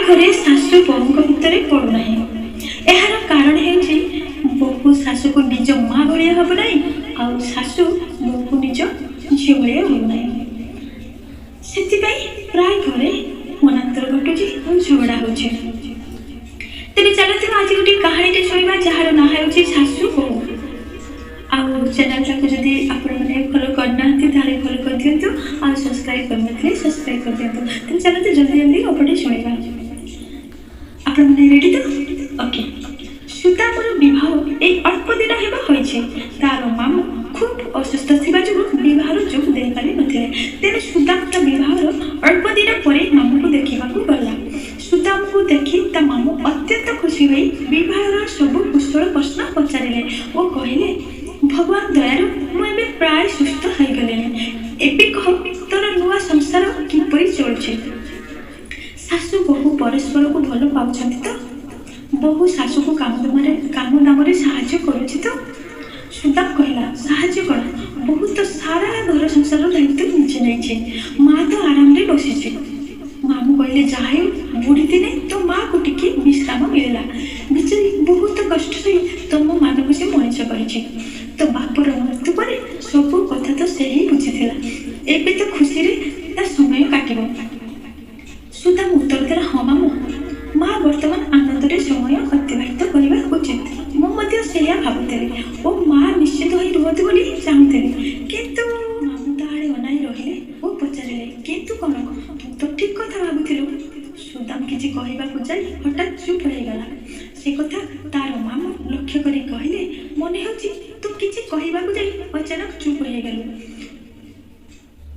ଘରେ ଶାଶୁ ବୋହୂଙ୍କ ଭିତରେ ପଡୁନାହିଁ। ଏହାର କାରଣ ହେଉଛି ବୋହୂ ଶାଶୁକୁ ନିଜ ମା ଭଳିଆ ଭାବୁନାହିଁ, ଆଉ ଶାଶୁ ବୋହୂକୁ ନିଜ ଝିଅ ଭଳିଆ ଭାବୁନାହିଁ। ସେଥିପାଇଁ ପ୍ରାୟ ଘରେ ମନାନ୍ତର ଘଟୁଛି ଆଉ ଝଗଡ଼ା ହେଉଛି। ତେବେ ଚାଲନ୍ତୁ ଆଜି ଗୋଟେ କାହାଣୀଟେ ଶୁଣିବା, ଯାହାର ନାଁ ହେଉଛି ଶାଶୁ ବୋହୂ। ଆଉ ଚ୍ୟାନେଲଟାକୁ ଯଦି ଆପଣମାନେ ଫଲୋ କରିନାହାନ୍ତି ତାହେଲେ ଫଲୋ କରିଦିଅନ୍ତୁ, ଆଉ ସବସ୍କ୍ରାଇବ୍ କରିନଥିଲେ ସବସ୍କ୍ରାଇବ୍ କରିଦିଅନ୍ତୁ। ତେବେ ଚାଲନ୍ତୁ ଜଲ୍ଦି ଜଲ୍ଦି ଗପଟି ଶୁଣିବା। ଆପଣମାନେ ରେଡ଼ି ତ? ଓକେ। ସୁଦାମର ବିବାହ ଏଇ ଅଳ୍ପ ଦିନ ହେବ ହୋଇଛି। ତାର ମାମୁଁ ଖୁବ୍ ଅସୁସ୍ଥ ଥିବା ଯୋଗୁଁ ବିବାହର ଯୋଗ ଦେଇପାରି ନଥିଲେ। ତେଣୁ ସୁଦାମ ତା ବିବାହର ଅଳ୍ପ ଦିନ ପରେ ମାମୁଁକୁ ଦେଖିବାକୁ ଗଲା। ସୁଦାମକୁ ଦେଖି ତା ମାମୁଁ ଅତ୍ୟନ୍ତ ଖୁସି ହୋଇ ବିବାହର ସବୁ କୁଶଳ ପ୍ରଶ୍ନ ପଚାରିଲେ ଓ କହିଲେ, ଭଗବାନ ଦୟାରୁ ମୁଁ ଏବେ ପ୍ରାୟ ସୁସ୍ଥ ହୋଇଗଲିଣି। ଏବେ କହ, ତୋର ନୂଆ ସଂସାର କିପରି ଚଳୁଛି? ଶାଶୁ ବୋହୂ ପରସ୍ପରକୁ ଭଲ ପାଉଛନ୍ତି ତ? ବୋହୂ ଶାଶୁକୁ କାମ ଦାମରେ ସାହାଯ୍ୟ କରୁଛି ତ? ସୁଦାମ କହିଲା, ସାହାଯ୍ୟ କ'ଣ, ବୋହୂ ତ ସାରା ଘର ସଂସାରର ଦାୟିତ୍ୱ ନିଜେ ନେଇଛି। ମା ତ ଆରାମରେ ବସିଛି। ମାମୁଁ କହିଲେ, ଯାହା ହେଉ ବୁଢ଼ୀ ଦିନେ ତୋ ମାଆକୁ ଟିକେ ବିଶ୍ରାମ ମିଳିଲା। ବିଚାରୀ ବହୁତ କଷ୍ଟ ସହି ତମ ମାନଙ୍କୁ ସେ ମଣିଷ କରିଛି। ତୋ ବାପର ମୃତ୍ୟୁ ପରେ ସବୁ କଥା ତ ସେ ହିଁ ବୁଝିଥିଲା। ଏବେ ତ ଖୁସିରେ ତା ସମୟ କାଟିବ। ସୁଦାମ ଉତ୍ତର ଦେଲା, ହଁ ମାମୁଁ, ମା ବର୍ତ୍ତମାନ ଆନନ୍ଦରେ ସମୟ ଅତିବାହିତ କରିବା ଉଚିତ। ମୁଁ ମଧ୍ୟ ସେଇଆ ଭାବୁଥିଲି ଓ ମା ନିଶ୍ଚିତ ହୋଇ ରୁହନ୍ତୁ ବୋଲି ଚାହୁଁଥିଲି। କିନ୍ତୁ ମାମୁଁ ତା ଆଡ଼େ ଅନାଇ ରହିଲେ ଓ ପଚାରିଲେ, କିନ୍ତୁ କ'ଣ? ତୁ ତ ଠିକ୍ କଥା ଭାବୁଥିଲୁ। ସୁଦାମ କିଛି କହିବାକୁ ଯାଇ ହଠାତ୍ ଚୁପ୍ ହୋଇଗଲା। ସେ କଥା ତାର ମାମୁଁ ଲକ୍ଷ୍ୟ କରି କହିଲେ, ମନେ ହେଉଛି ତୁ କିଛି କହିବାକୁ ଯାଇ ଅଚାନକ ଚୁପ୍ ହୋଇଗଲୁ।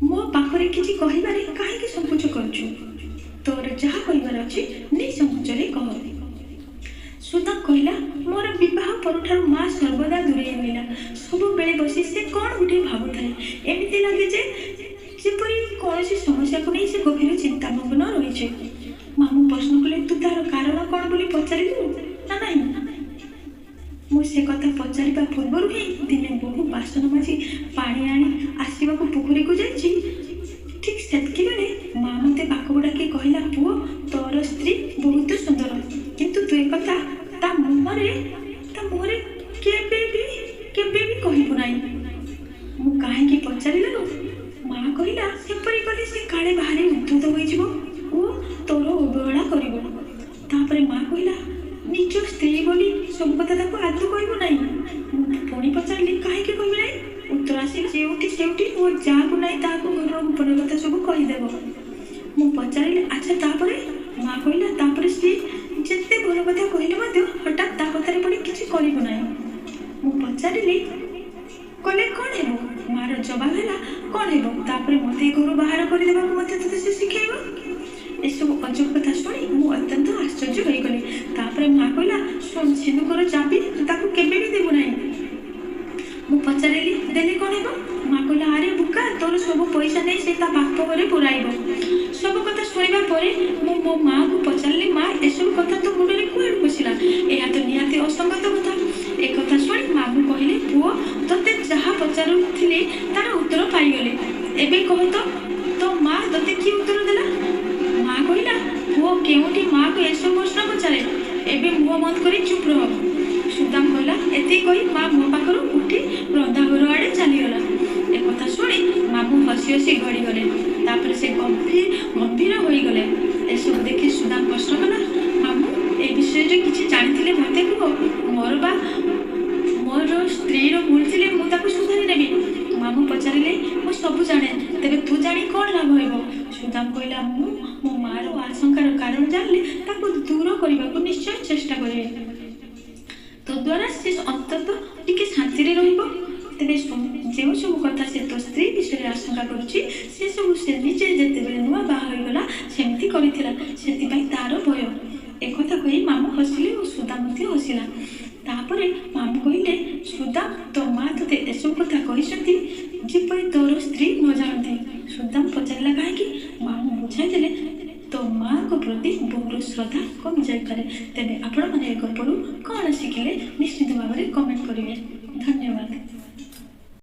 ମୋ ପାଖରେ କିଛି କହିବାରେ କାହିଁକି ସଂକୋଚ କରୁଛୁ? ତୋର ଯାହା କହିବାର ଅଛି ନିଃସଙ୍କୋଚରେ କହ। ସୁଦାମ କହିଲା, ମୋର ବିବାହ ପରଠାରୁ ମା ସର୍ବଦା ଦୂରେଇ ରହିଲା। ସବୁବେଳେ ବସି ସେ କ'ଣ ଗୋଟିଏ ଭାବୁଥାଏ। ଏମିତି ଲାଗେ ଯେ ଯେପରି କୌଣସି ସମସ୍ୟାକୁ ନେଇ ସେ ଗଭୀର ଚିନ୍ତାମଗ୍ନ ରହିଛି। ମାମୁଁ ପ୍ରଶ୍ନ କଲେ, ତୁ ତାର କାରଣ କ'ଣ ବୋଲି ପଚାରିଲୁ ନା ନାହିଁ? ମୁଁ ସେ କଥା ପଚାରିବା ପୂର୍ବରୁ ହିଁ ଦିନେ ବୋହୂ ବାସନ ମାଜି ପାଣି ଆଣି ଆସିବାକୁ ପୋଖରୀକୁ ଯାଇଛି। ଠିକ୍ ସେତିକି ବେଳେ ମା ମୋତେ ପାଖକୁ ଡାକି କହିଲା, ପୁଅ, ତୋର ସ୍ତ୍ରୀ ବହୁତ ସୁନ୍ଦର, କିନ୍ତୁ ତୁ ଏକଥା ତା ମୁହଁରେ କେବେ ବି କହିବୁ ନାହିଁ। ମୁଁ କାହିଁକି ପଚାରିଲାରୁ ମା କହିଲା, ସେପରି କଲେ ସେ କାଳେ ବାହାରେ ଉଦ୍ଧତ ହୋଇଯିବ ଓ ତୋର ଅବହେଳା କରିବ। ତାପରେ ମା କହିଲା, ନିଜ ସ୍ତ୍ରୀ ବୋଲି ସବୁ କଥା ତାକୁ ଆଦୌ କହିବୁ ନାହିଁ। ମୁଁ ପୁଣି ପଚାରିଲି, କାହିଁକି କହିବି ନାହିଁ? ଉତ୍ତର ଆସିଲା, ଯେଉଁଠି ସେଇଠି ଓ ଯାହାକୁ ନାହିଁ ତାହାକୁ ଘରର ଗୋପନ କଥା ସବୁ କହିଦେବ। ମୁଁ ପଚାରିଲି, ଆଚ୍ଛା ତାପରେ? ମା କହିଲା, ତାପରେ ସିଏ ଯେତେ ଭଲ କଥା କହିଲେ ମଧ୍ୟ ହଠାତ୍ ତା କଥାରେ ପଡ଼ି କିଛି କରିବୁ ନାହିଁ। ମୁଁ ପଚାରିଲି, କଲେ କ'ଣ ହେବ? ମାର ଜବାବ ହେଲା, କ'ଣ ହେବ, ତାପରେ ମୋତେ ଏ ଘରୁ ବାହାର କରିଦେବାକୁ ମଧ୍ୟ ତୋତେ ସେ ଶିଖେଇବ। ଏସବୁ ଅଜବ କଥା ଶୁଣି ମୁଁ ଅତ୍ୟନ୍ତ ଆଶ୍ଚର୍ଯ୍ୟ ହୋଇଗଲି। ତାପରେ ମା କହିଲା, ଶୁଣ, ସିନ୍ଦୁକର ଚାବି ତୁ ତାକୁ କେବେ ବି ଦେବୁ ନାହିଁ। ମୁଁ ପଚାରିଲି, ଦେଲେ କ'ଣ ହେବ? ମା କହିଲା, ଆରେ ବୁକା, ତୋର ସବୁ ପଇସା ନେଇ ସେ ତା ବାପ ଘରେ ପୁରାଇବ। ସବୁ କଥା ଶୁଣିବା ପରେ ମୁଁ ମୋ ମାଆକୁ ପଚାରିଲି, ମା, ଏସବୁ କଥା ତୋ ମୁଣ୍ଡରେ କୁଆଡ଼ୁ ପଶିଲା? ଏହା ତ ନିହାତି ଅସଙ୍ଗତ କଥା। ଏକଥା ଶୁଣି ମାମୁଁ କହିଲେ, ପୁଅ, ତୋତେ ଯାହା ପଚାରୁଥିଲି ତାର ଉତ୍ତର ପାଇଗଲି। ଏବେ କହ ତ, ତୋ ମା ତୋତେ କି ଉତ୍ତର ଦେଲା? ମା କହିଲା, ପୁଅ କେଉଁଠି ମାଆକୁ ଏସବୁ ପ୍ରଶ୍ନ ପଚାରେ? ଏବେ ମୁହଁ ବନ୍ଦ କରି ଚୁପ୍ ରହ। ସୁଦାମ କହିଲା, ଏତିକି କହି ମା ମୋ ପାଖରୁ ଉଠି ରନ୍ଧାଘର ଆଡ଼େ ଚାଲିଗଲା। ଏକଥା ଶୁଣି ମାମୁଁ ହସି ହସି ଗଡ଼ିଗଲେ। ତାପରେ ସେ ଗମ୍ଭୀର ହୋଇଗଲେ। ଏସବୁ ଦେଖି ସୁଦାମ ପ୍ରଶ୍ନ କଲା, ମାମୁଁ, ଏ ବିଷୟରେ କିଛି ଜାଣିଥିଲେ ମୋତେ କୁହ। ମୋର ସ୍ତ୍ରୀର ଭୁଲ ଥିଲେ ମୁଁ ତାକୁ ସୁଧାରି ନେବି। ମାମୁଁ ପଚାରିଲେ, ମୁଁ ସବୁ ଜାଣେ, ତେବେ ତୁ ଜାଣି କ'ଣ ଲାଭ ହେବ? ସୁଦାମ କହିଲା, ମୁଁ ମୋ ମାଆର ଆଶଙ୍କାର କାରଣ ଜାଣିଲେ ତାକୁ ଦୂର କରିବାକୁ ନିଶ୍ଚୟ ଚେଷ୍ଟା କରିବି। ତଦ୍ୱାରା ସେ ଅନ୍ତତଃ ଟିକେ ଶାନ୍ତିରେ ରହିବ। ତେବେ ଯେଉଁ ସବୁ କଥା ସେ ତୋ ସ୍ତ୍ରୀ ବିଷୟରେ ଆଶଙ୍କା କରୁଛି, ସେସବୁ ସେ ନିଜେ ଯେତେବେଳେ ନୂଆ ବାହା ହୋଇଗଲା ସେମିତି କରିଥିଲା, ସେଥିପାଇଁ ତାର ଭୟ। ଏକଥା କହି ମାମୁଁ ହସିଲେ ଓ ସୁଦାମ ମଧ୍ୟ ହସିଲା। ତାପରେ ମାମୁଁ କହିଲେ, ସୁଦାମ, ତୋ ମା ତୋତେ ଏସବୁ କଥା କହିଛନ୍ତି ଯେପରି ତୋର ସ୍ତ୍ରୀ ନ ଜାଣନ୍ତି। ସୁଦାମ ପଚାରିଲା, କାହିଁକି? ମାମୁଁ ବୁଝାଇଦେଲେ, ତୋ ମାଆଙ୍କ ପ୍ରତି ବୋହୂର ଶ୍ରଦ୍ଧା କମି ଯାଇପାରେ। ତେବେ ଆପଣମାନେ ଏ ଗପରୁ କ'ଣ ଶିଖିଲେ ନିଶ୍ଚିତ ଭାବରେ କମେଣ୍ଟ କରିବେ। ଧନ୍ୟବାଦ।